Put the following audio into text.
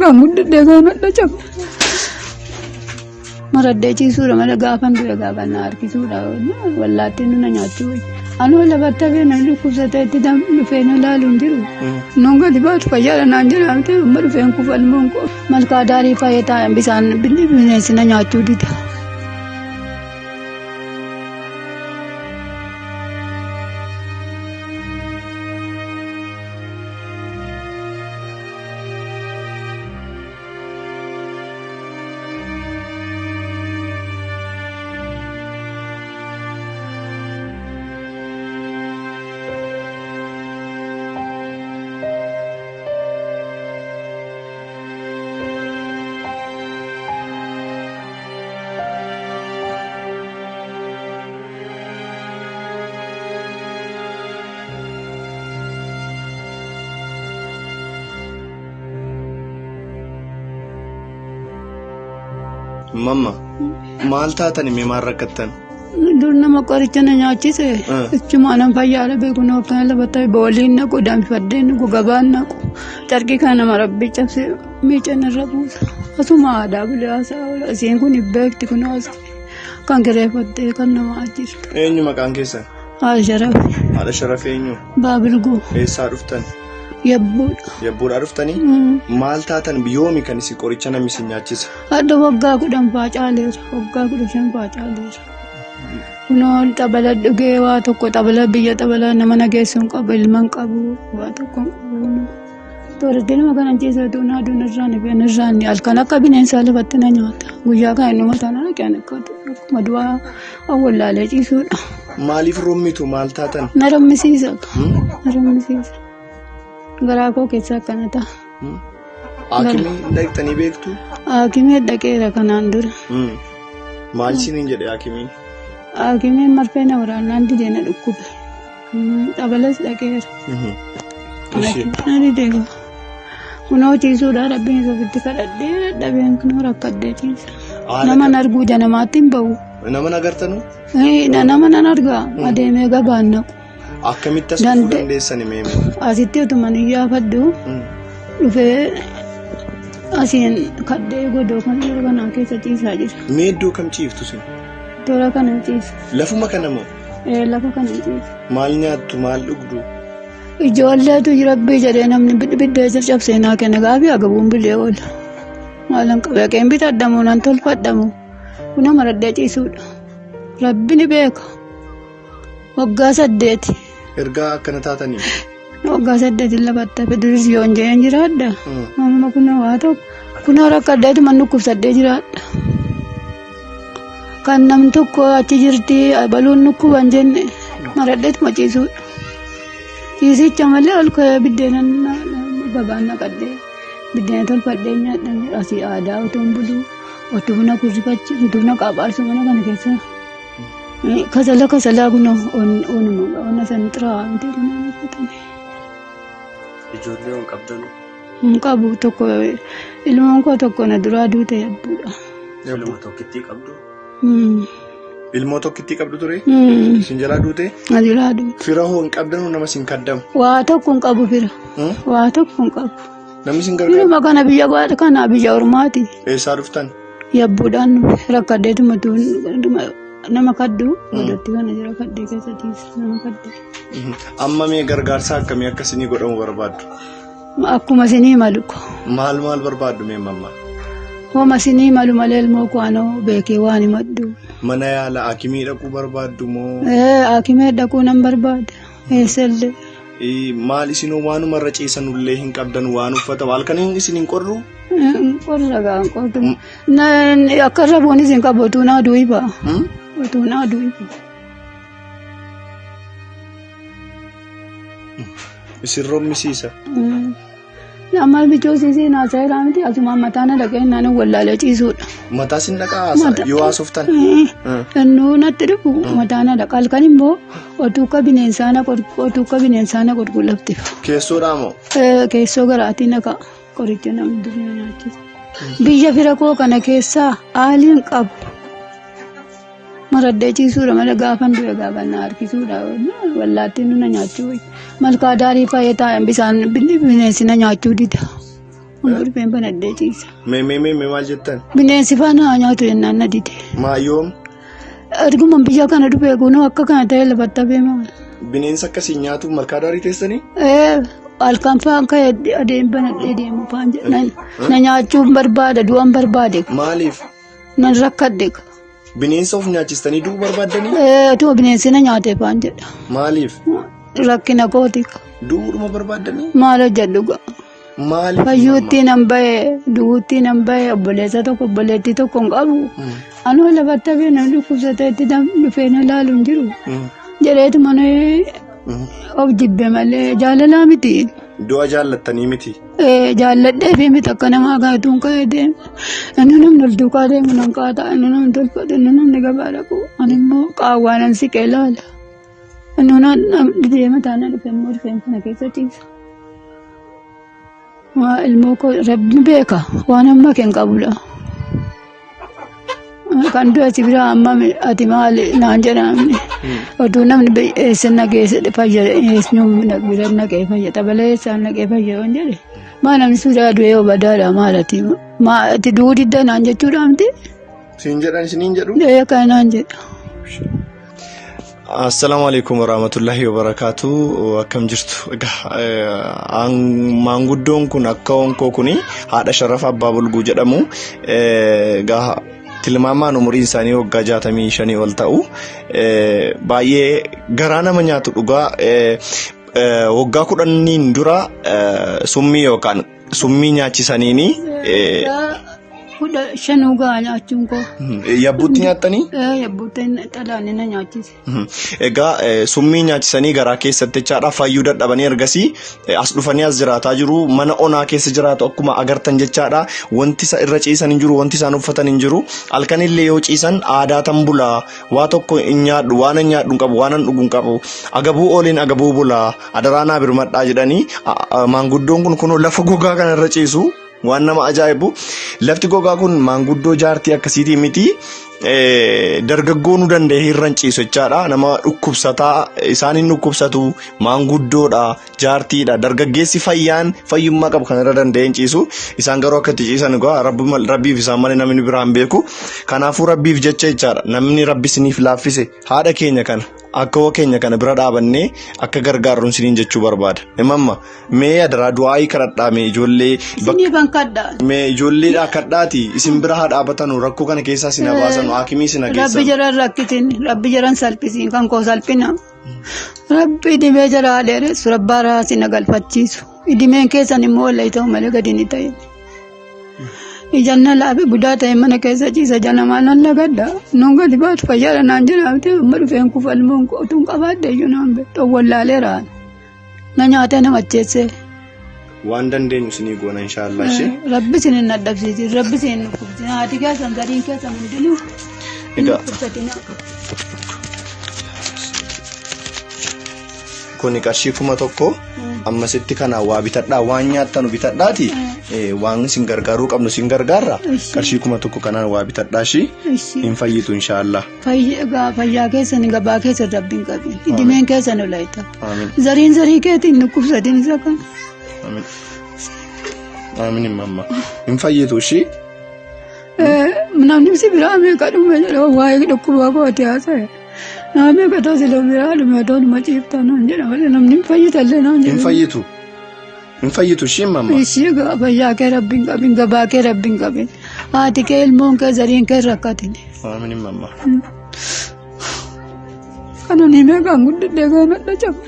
Kan guddadhee kan hodha cabu. Maraddee ciisuudha malee gaafan du'e gaafa na harkisuudha. Wallaattiin nu na nyaachuu wayya. Anoo lafatti hafee namni dhukkubsatee itti dhufee na ilaalu hin jiru. Nuun gadi baatu fayyaadha naan jedha miti amma dhufeen kufan immoo malkaa daarii fayyee taa'an bisaan bineensi na nyaachuu dida. Mamma maal taatan mee maal rakkattan? Dur nama qoricha na nyaachise. Ichumaa nan fayyaadha beeku na akkana lafa ta'e booliin naqu danfadhee naqu gabaan naqu carqii kana nama rabbi cabse miican irra buusa. Asuma aadaa bulee haasaa oola. Isiin kun hin beekti kun haasa. Kan kireeffattee kan nama ajjeeftu. Eenyu maqaan keessan? Haadha Sharafi. Haadha Sharafee eenyu? Baabilguu. Eessaa dhuftan? Yabbuudha. Yabbuudhaa dhuftanii? Maal taatan yoomi kan isin qoricha namni isin nyaachise? Hadha waggaa 10 faa caaleera. Waggaa 15 faa caaleera. Kunoo xabala dhugee waa tokko xabala biyya xabala nama nageessu hin qabu ilma hin qabu waa tokko hin qabu. Toorratti nama kana ciisa utuu naa aduun irraan ifeen irraan halkan akka bineensaa lafatti na nyaata. Guyyaa kana inni mataa na dhaqee akkuma du'aa awwallaalee ciisuudha. Maaliif rommitu maal taatan? Na rommisiisa. Na rommisiisa. Garaa koo keessaa akkana ta'a. Haakimii dhaqxanii beektu? Haakimii dhaqeera kanaan dura. Maal isiniin jedhe haakimiin? Haakimiin marfee na waraannaan didee na dhukkube. Xabalas dhaqeera. Na didee gaa. Kunoo ciisuudha rabbiin isa ofitti kadhadhee dadhabeen kunoo rakkadhee ciisa. Nama hin arguu ija namaatti hin ba'u. Nama hin agartanu? Nama nan argaa adeemee gabaan naqu. Akkamitti as dhufuu dandeessani mee? Asitti utuma ni yaafadhu dhufee asiin kadhee godoo kan yeroo kanaa keessa ciisaa jira. Mee iddoo kam ciiftu isin? Toora kana ciisa. Lafuma kana moo? Ee lafa kana ciisa. Maal nyaattu maal dhugdu? Ijoolleetu rabbii jedhee namni biddee caccabsee naa kenna gaafi agabuun bilee oola. Maalan qabe haqeen bitadhamu nan tolfadhamu. Kuna maradhee ciisuudha. Rabbi ni beeka. Waggaa 8. Ergaa akkana taatanii. Waggaa 8 lafatti hafe duris yoon jedheen jiraadha. Amma kunoo waa tokko. Kunoo rakkadheetu man dhukkubsadhee jiraadha. Kan nam tokko achi jirti baluun dhukkuban jenne maradheetuma ciisuudha. Ciisicha malee ol ka'ee biddeena gabaan naqadhee biddeena tolfadhee nyaadhan asii aadaa utuu hin buluu utuu na kurrifachi utuu na qabaarsu mana kana keessa. Kasala kasalaa kun onuma ona san xiraa miti kun uffatame. Ijoollee hoo hin qabdanu? Hin qabu tokko ilmoon koo tokko na duraa duute yabbuudha. Ilma tokkittii qabdu? Ilmoo tokkittii qabdu ture? Isin jalaa duute? Na duraa duute. Fira hoo hin qabdanu nama isin kaddamu? Waa tokko hin qabu fira. Waa tokko hin qabu. Namni isin gargaaru? Firuma kana biyya kana biyya ormaati. Eessaa dhuftan? Yabbuudhaan rakkadheetuma nama kaddu godhatti kana jira kaddee keessa ciisa nama kaddu. Amma mee gargaarsa akkamii akka isinii godhamu barbaaddu? Akkuma isinii malu. Maal maal barbaaddu mee mamma? Homa isinii malu malee ilmoo koo anoo beekee waan himadhu. Mana yaala hakimii dhaquu barbaaddu moo? Ee hakimee dhaquu nan barbaada. Eessallee. Maal isinoo waanuma irra ciisanullee hin qabdan waan uffata halkan isin hin qorru? Qorra gaa qorru. Akka irra bu'uunis hin qabu utuu naa du'i ba'a. Utuu naa du'i ba'a. Isin rommisiisa. Amma bichuu siisii naasaa miti asumaan mataa na dhaqee naan wallaalee ciisuudha. Mataa sin dhaqaa haasa yoo haasoftan. Innuu natti dhufu mataa na dhaqa halkan immoo otuu akka bineensaa na otuu akka bineensaa na qulqullafti. Keessoodhaa moo? Keessoo garaatii na ka'a qoricha namni durii na nyaachisa. Biyya fira koo kana keessaa aaliin qabu. Maraddee ciisuudha malee gaafan du'e gaafa na harkisuudha. Wallaattiin na nyaachuu malkaa daarii fayyee taa'an bisaan bineensi na nyaachuu dida. Kun dhufeen banadhee ciisa. Mee mee mee mee maal jettan? Bineensi faana haa nyaatu jennaan na dide. Maa yoom? Erguma biyya kana dhufee kunoo akka kana ta'e lafatti hafee maal? Bineensa akkasii nyaatuuf malkaa daarii teessanii? Ee halkan faan ka'ee adeem banadhee deemu faan jedhan na nyaachuun barbaada du'an barbaade Maaliif? nan rakkadhe. Bineensa of nyaachistanii du'uu barbaaddanii? Ee otoo bineensi na nyaate faan jedha. Maaliif? Rakkina kooti. Du'uudhuma barbaaddanii? Maal hojjedhu ga'a? Maaliif? Fayyuutti nan bahe du'uutti nan bahe obboleessa tokko obboleettii tokko hin qabu. Anoo lafatti hafee namni dhukkubsatee itti dhufee na ilaalu hin jiru. Jedheetu mana of jibbe malee jaalalaa miti. Du'a jaallattanii miti. Jaalladhee fi miti akka namaa gaatuun ka'ee deema. Inni namni ol duukaa deemu nan kaata, inni namni tolfatu, inni namni gabaa dhaqu. Ani immoo qaawwaa nan siqee ilaala. Inni namni deema taanaan dhufe immoo dhufeen kana keessa ciisa. Waa ilmoo koo rabbi beeka waan amma kee hin qabudha. Kan du'e si biraa amma ati maali naan jedhamne. Otuu namni eessa na geesse fayya eenyuun bira naqee fayya xabalee eessaan naqee fayya yoon jedhe. Maa namni suuraa du'e yoo badaadha maal ati maa ati du'uu didda naan jechuudha miti. Siin jedhan isiniin jedhu? Ee akkana naan jedha. Assalaamu alaikum warahmatullahi wabarakatuh. Akkam jirtu? Egaa maanguddoon kun akka onkoo kun haadha sharafa abbaa bulguu jedhamu. Egaa tilmaamaan umuriin isaanii waggaa 65 ol ta'u. Baay'ee garaa nama nyaatu dhugaa. Waggaa 10n dura summii yookaan summii nyaachisaniini. 15 gahaa nyaachuun koo. Yabbuutti nyaattanii? Yabbuutti xalaanii na nyaachise. Egaa summii nyaachisanii garaa keessatti jechaadha fayyuu dadhabanii ergasii as dhufanii as jiraataa jiru. Mana onaa keessa jiraatu akkuma agartan jechaadha. Wanti isa irra ciisan hin jiru, wanti isaan uffatan hin jiru. Halkanillee yoo ciisan aadaa tan bulaa waa tokko hin nyaadhu, waan hin nyaadhu hin qabu, waan hin dhugu hin qabu. Agabuu ooliin agabuu bulaa, adaraa naa birmadhaa jedhanii maanguddoon kun kunoo lafa gogaa kana irra ciisu. Waan nama ajaa'ibu lafti gogaa kun maanguddoo jaartii akkasiitii miti dargaggoo nu danda'e irra hin ciisu jechaadha. Nama dhukkubsataa isaan hin dhukkubsatu maanguddoodha jaartiidha dargaggeessi fayyaan fayyummaa qabu kan irra danda'e hin ciisu. Isaan garuu akka itti ciisan egaa rabbiif isaan malee namni biraa hin beeku. Kanaafuu rabbiif jecha jechaadha namni rabbi isiniif laaffise haadha keenya kana akkawoo keenya kana bira dhaabannee akka gargaarru isiniin jechuu barbaada. Imamma mee adaraa du'aayii kadhadhaa mee ijoollee Isiniifan kadha. mee ijoolleedhaa kadhaati isin bira haa dhaabatanu rakkoo kana keessaa isin haa baasanu haakimii isin haa Rabbi geessanu. jaran rakkisin, rabbi jaran salphisiin kan koo salphina. Rabbi dhibee jara haa dheeressu, rabbi haaraa isin haa galfachiisu. Dhibeen keessan immoo wallee ta'u malee gadi ni ta'in. Ijaan na laafe budaa ta'e mana keessa ciisa ija namaa nan lagadha. Nuun gadi baatu fayyaadha naan jedhamte amma dhufeen kufa ilmoon koo utuun qabaadhe iyyuu naan beektu wallaalee Na nyaatee na macheessee. Waan dandeenyu isinii goona inshaallah ishee. Rabbi isin hin dadhabsiisin, rabbi isin hin dhukkubsin. Haati keessan gadiin keessan hundinuu hin Egaa. dhukkubsatina. Kuni qarshii 1000 ammasitti kana waa bitadhaa waan nyaattanu bitadhaati waan isin gargaaruu qabnu isin gargaarra qarshii 1000 kanaan waa bitadhaa ishii hin fayyitu inshaallah. Fayyaa keessan gabaa keessan rabbiin qabin. Idimeen keessan olayta. Amiin. Zariin zarii keetiin dhukkubsatin isa kana. Amiin. Amiin mamma. Hin fayyitu ishii. Namni si biraa meeqa dhume jedha waa'ee dhukkubaa kooti haasa'e. Nama meeqa ta'u si biraa dhume otoo numa ciiftaa naan jedha malee namni hin fayyitallee naan Hin jedha. fayyitu. Hin fayyitu ishii mamma. Ishii fayyaa kee rabbiin qabin gabaa kee rabbiin qabin haati kee ilmoon kee zariin kee rakkatin. Amiin mamma. Kana ni meeqaan guddadhee gaanadha caba.